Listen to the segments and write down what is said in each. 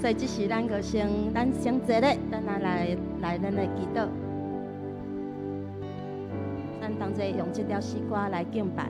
所以這時咱閣先，咱先坐咧，咱來咱來祈禱。咱同齊用這條詩歌來敬拜。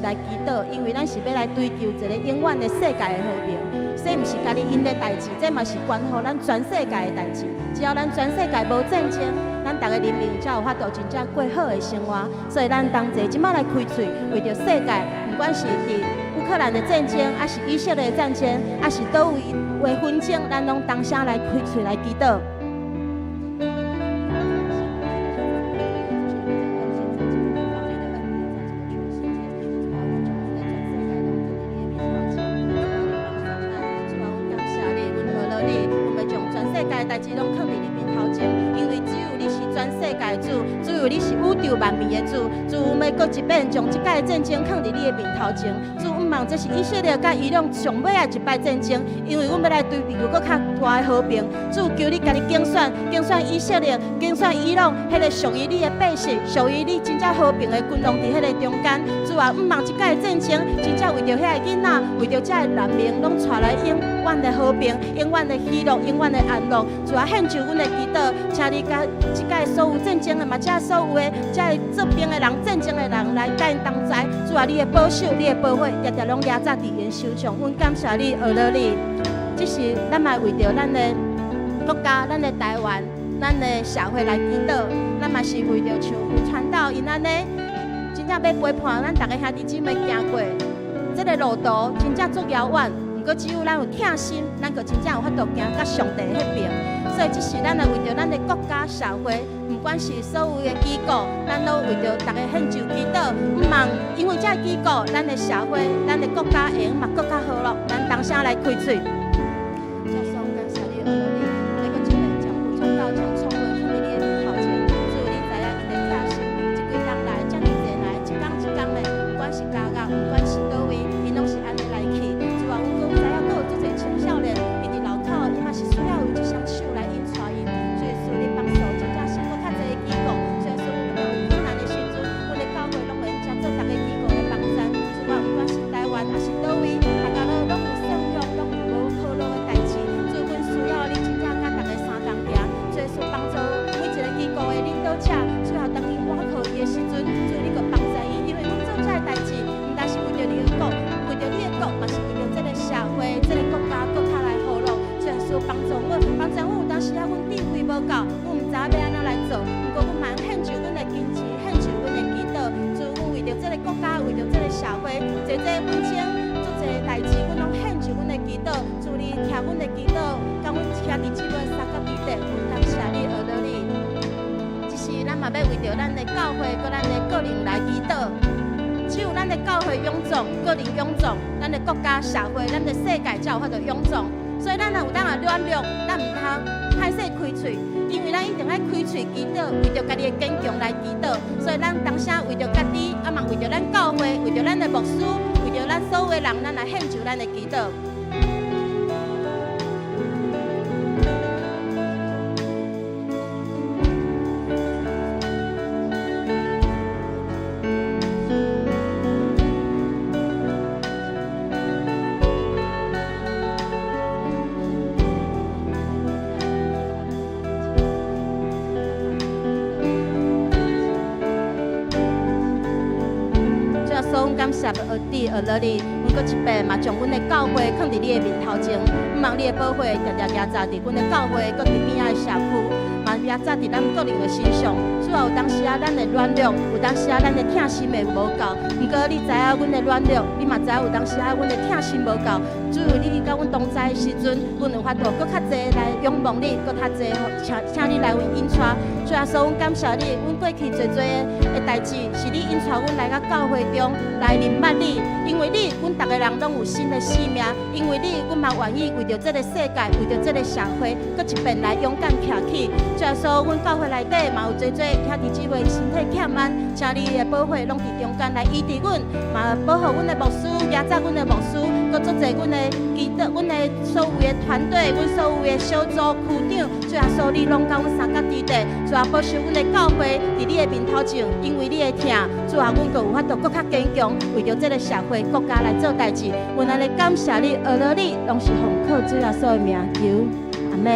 來祈禱，因為咱是欲來追求一个永遠的世界的和平。這毋是干焦𪜶的代誌，這嘛是關乎咱全世界的代誌。只要咱全世界無戰爭，咱逐个人民才有法度真正過好的生活。所以咱同齊這擺來開喙，為著世界，毋管是佇烏克蘭的戰爭，抑是以色列的戰爭，抑是佗位的紛爭，咱攏同聲來開喙來祈禱。閣一遍將這擺戰爭囥佇你的面頭前，主，毋望這是以色列佮伊朗上尾仔一擺戰爭，因為阮欲來追求閣較大的和平。主，求你家己揀選，揀選以色列，揀選伊朗，彼個屬於你的百姓，屬於你真正和平的君王佇彼個中間。主，主啊，毋望這擺的戰爭，真正為著遐个囡仔，為著遮个難民，攏帶來永遠的和平、永遠的喜樂、永遠的安樂。主啊，獻上阮的祈禱，請你共這擺所有戰爭的嘛，遮所有的遮个做兵的人、戰爭的人來佮𪜶同在。主啊，你的保守、你的保護，常常攏壓在佇𪜶手上。阮感謝你，阿樂你。這是咱嘛為著咱的國家、咱的台灣、咱的社會來祈禱。咱嘛是為著像胡傳道𪜶按呢，真正欲陪伴咱逐个兄弟姊妹行過這个路途，真正足遙遠。毋過只有咱有疼心，咱就真正有法度行到上帝彼爿。所以這是咱來為著咱的國家社會，毋管是所有的機構，咱攏為著逐个獻上祈禱。毋望因為這个機構，咱的社會、咱的國家會用嘛閣較和樂。咱同聲來開喙。主耶穌，感謝你，阿樂你，你閣一遍將胡傳道、將聰文放佇你的面頭前，主你知影𪜶的疼心，這幾冬來遮爾濟來，一工一工的，毋管是加工，毋管是佗位，𪜶攏是按呢來去。主啊，阮閣有知影，閣有足濟青少年，𪜶佇路口，伊嘛是需要有一雙手來引帶𪜶。主耶穌，你幫助真正是閣較濟的機構，主耶穌，阮有困難的時陣，阮的教會攏會用遮做逐个機構的幫贊。主啊，毋管是台灣抑是佗位，大家攏有信仰，攏有無可樂的代誌。主，阮需要你真正佮逐个相仝行。主耶穌幫助每一个機構的領導者，最後當𪜶倚靠伊的時陣，主你閣幫助伊，因為阮做這个代誌，毋但是為著你的國，為著你的國，嘛是為著這个社會、這个國家閣較來和樂。主耶穌幫助阮，幫助阮有當時啊，阮智慧無夠，阮毋知影欲按怎來做，毋過阮嘛獻上阮的堅持，獻上阮的祈禱。主，阮為著這个國家，為著這个社會，濟濟紛爭，足濟代誌，阮攏獻上阮的祈禱。主你聽阮的祈禱，共阮兄弟姊妹相佮佇底，阮感謝你，阿樂你。這是咱嘛欲為著咱的教會，佮咱的個人來祈禱。只有咱的教會勇壯，個人勇壯，咱的國家、社會、咱的世界才有法度勇壯。所以咱若有當啊軟弱，咱毋通歹勢開喙，因為咱一定愛開喙祈禱，為著家己的堅強來祈禱。所以咱當聲為著家己，啊嘛為著咱教會，為著咱的牧師，為著咱所有的人，咱來獻上咱的祈禱。主耶穌，感謝阿弟阿樂你，阮閣一遍嘛將阮的教會囥佇你的面頭前，毋望你的保護常常行在佇阮的教會，閣佇邊仔的社區，嘛行在佇咱個人的身上。主啊，有當時啊，咱的軟弱，有當時啊，咱的疼心會無夠。毋過你知影阮的軟弱，你嘛知影有當時啊，阮的疼心無夠。主，你佮阮同在的時陣，阮有法度閣較濟來仰望你，閣較濟請請你來阮引帶。主耶穌，阮感謝你，阮過去濟濟的代誌，是你引帶阮來到教會中來認捌你。因為你，阮逐个人攏有新的生命。因為你，阮嘛願意為著這个世界，為著這个社會，閣一遍來勇敢徛起。主耶穌，阮教會內底嘛有濟濟兄弟姊妹身體欠安，請你的保護攏佇中間來醫治阮，嘛保護阮的牧師，耶扎阮的牧師，閣足濟阮的基督，阮的所有的團隊，阮所有的小組區長，主耶穌，你攏佮阮相佮佇底，主啊，保守阮的教會佇你的面頭前，因為你的疼，主啊，阮閣有法度閣較堅強，為著這个社會國家來做代誌。阮按呢感謝你，阿樂你，攏是奉靠主耶穌的名求，阿們。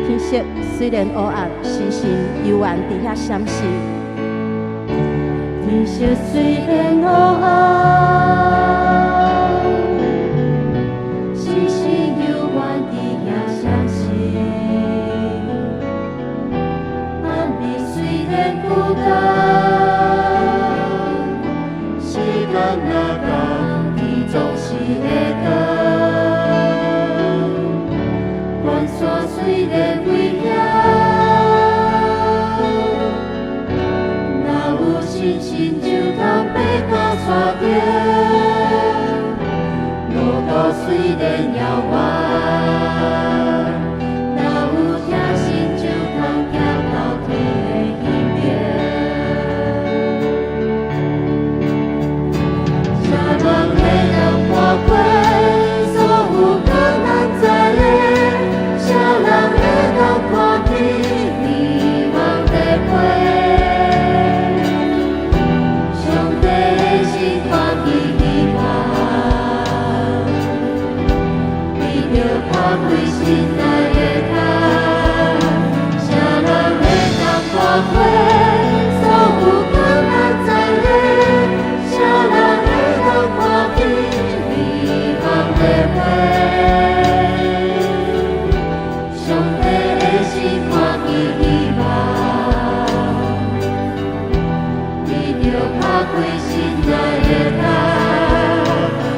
天色雖然烏暗，時時猶原佇遐閃爍。天色雖然烏暗，時時猶原佇遐閃爍。暗暝雖然孤單，時間若到，天總是會到。關山雖然危險，若有信心就通爬到山頂。路途雖然遙遠，若有疼心就通行到天的彼邊。啥人會當看過所有艱難在的？啥人會當看見永開心內的門，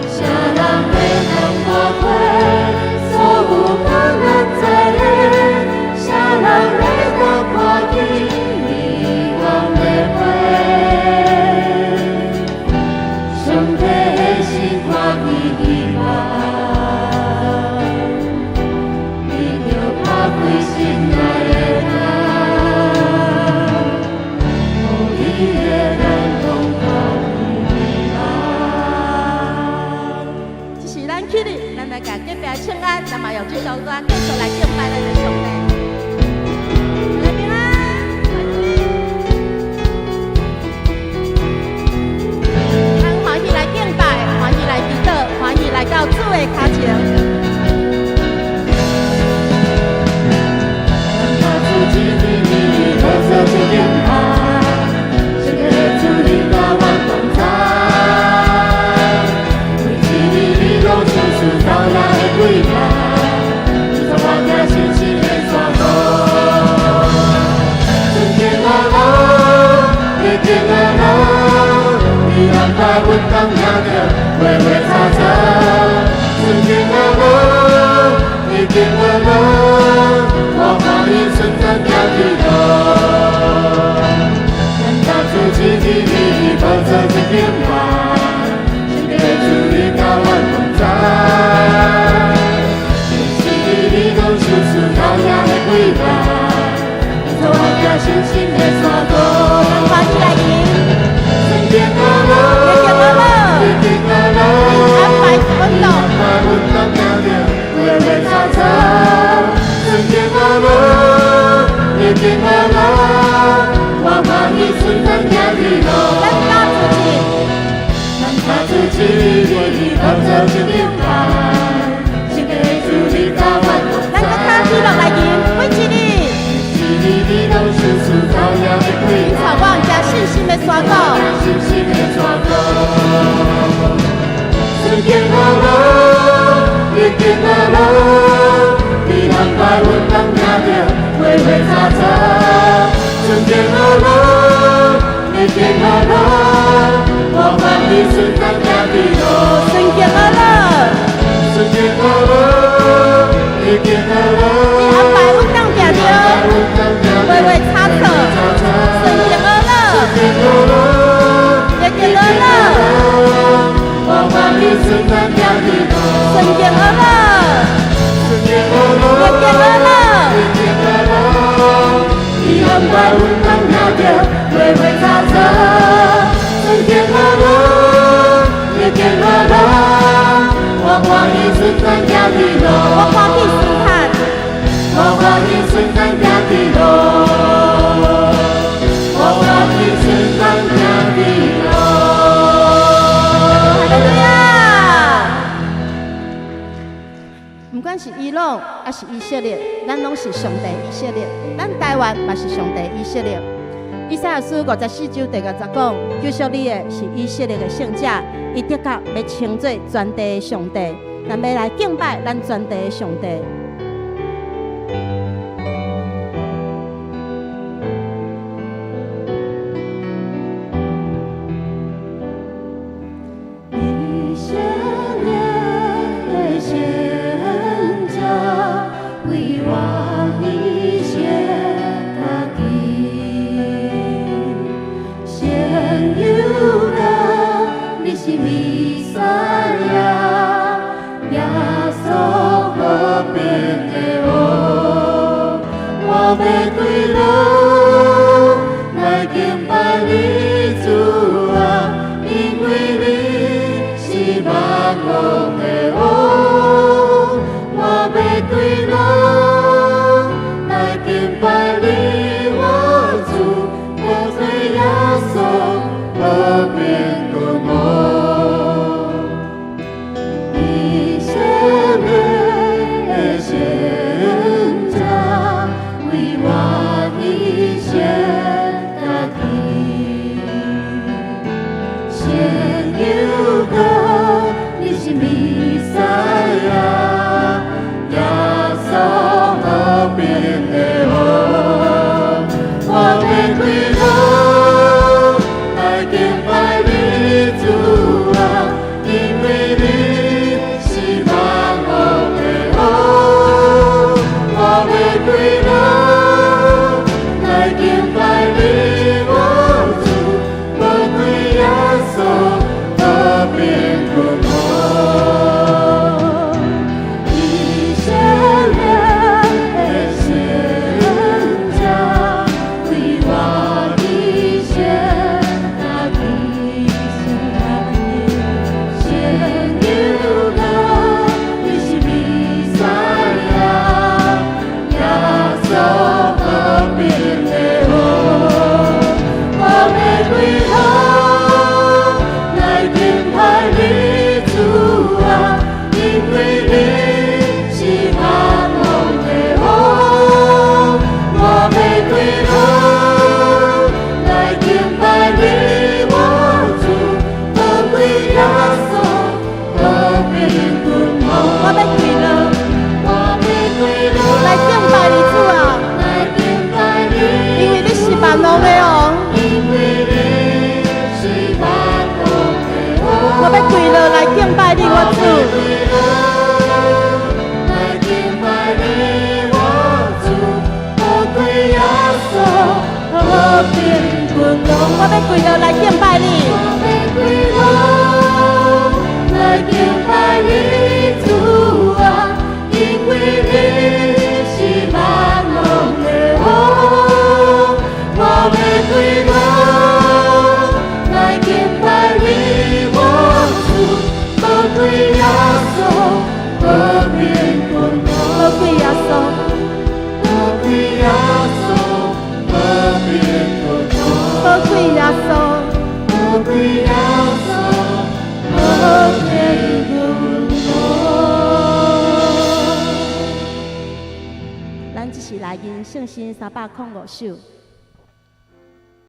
啥人會當破開所有困難在的？啥人會當看見希望的花？上帝的心看見希望，伊就拍開心內的門，予伊的眼光看見希望。這是咱起立，咱來共隔壁請安，咱嘛用這首歌繼續來敬拜咱的上帝。來平安，歡迎。咱歡喜來敬拜，歡喜來祈禱，歡喜來到主的跤前。咱主一日日好做一敬拜，上帝的主你甲阮同在，每一日你拢亲像高雅的瑰宝，你带我行信心的山路。尊敬阿罗，礼敬阿罗，你安排阮当赢得花花草草。尊敬阿罗，礼敬阿罗，我欢喜顺咱行伫路。咱家主一日日好做一敬拜，上帝的主你甲阮同在，每一日你拢亲像高雅的瑰宝，你带我行信心的山路。咱歡喜來迎，尊敬阿罗，禮敬阿羅，禮敬阿羅，你安排阮路，你安排阮当行著花花草草。尊敬阿罗，礼敬阿罗，我歡喜順咱行伫路。咱家主一，咱家主一日日好做一敬拜，上帝的主你甲阮同咱閣較在。喜樂來迎，每一日，一日你拢親像高雅的瑰你帶寶，我行信心的山路。行信心的山路。尊敬阿羅，禮敬阿羅，你安排阮當行著花花草草。尊敬阿羅，禮敬阿羅，我歡喜順咱行伫路。尊敬阿羅，尊敬阿羅，禮敬阿羅，你安排阮當行著花花草草。尊敬阿羅，尊敬阿羅，禮敬阿羅，我歡喜順咱行伫路。尊敬阿羅，尊敬阿羅，禮敬阿羅，禮敬阿羅，你安排阮當行著花花草草。尊敬阿羅，禮敬阿羅，我歡喜順咱行伫路。我歡喜順咱，我歡喜順咱行伫路。我歡喜順咱行伫路。哈利路亞！毋管是伊朗抑是以色列，咱攏是上帝以色列，咱台灣嘛是上帝以色列。以賽亞書54章第50講，救贖你的是以色列的聖者，伊的確欲稱做全地的上帝。咱欲來敬拜咱全地的上帝。以色列的聖者，為我犧牲家己。聖猶大，你是彌賽亞，耶穌和平的王，我欲對路來敬拜你主啊，因為你是萬王的王，我欲對路來敬拜你，我主，我對耶穌和平的王。以色列的聖者，為我犧牲家己。聖猶大，你是彌欲跪落來敬拜你。我欲跪落來敬拜你，主啊，因為你是萬王的王。我欲跪落來敬拜你，我主，寶貴耶穌，和平君王。寶貴耶穌，寶貴耶穌，和平君王。寶貴耶穌，寶貴耶穌，和平君王。咱這是來吟聖詩305首。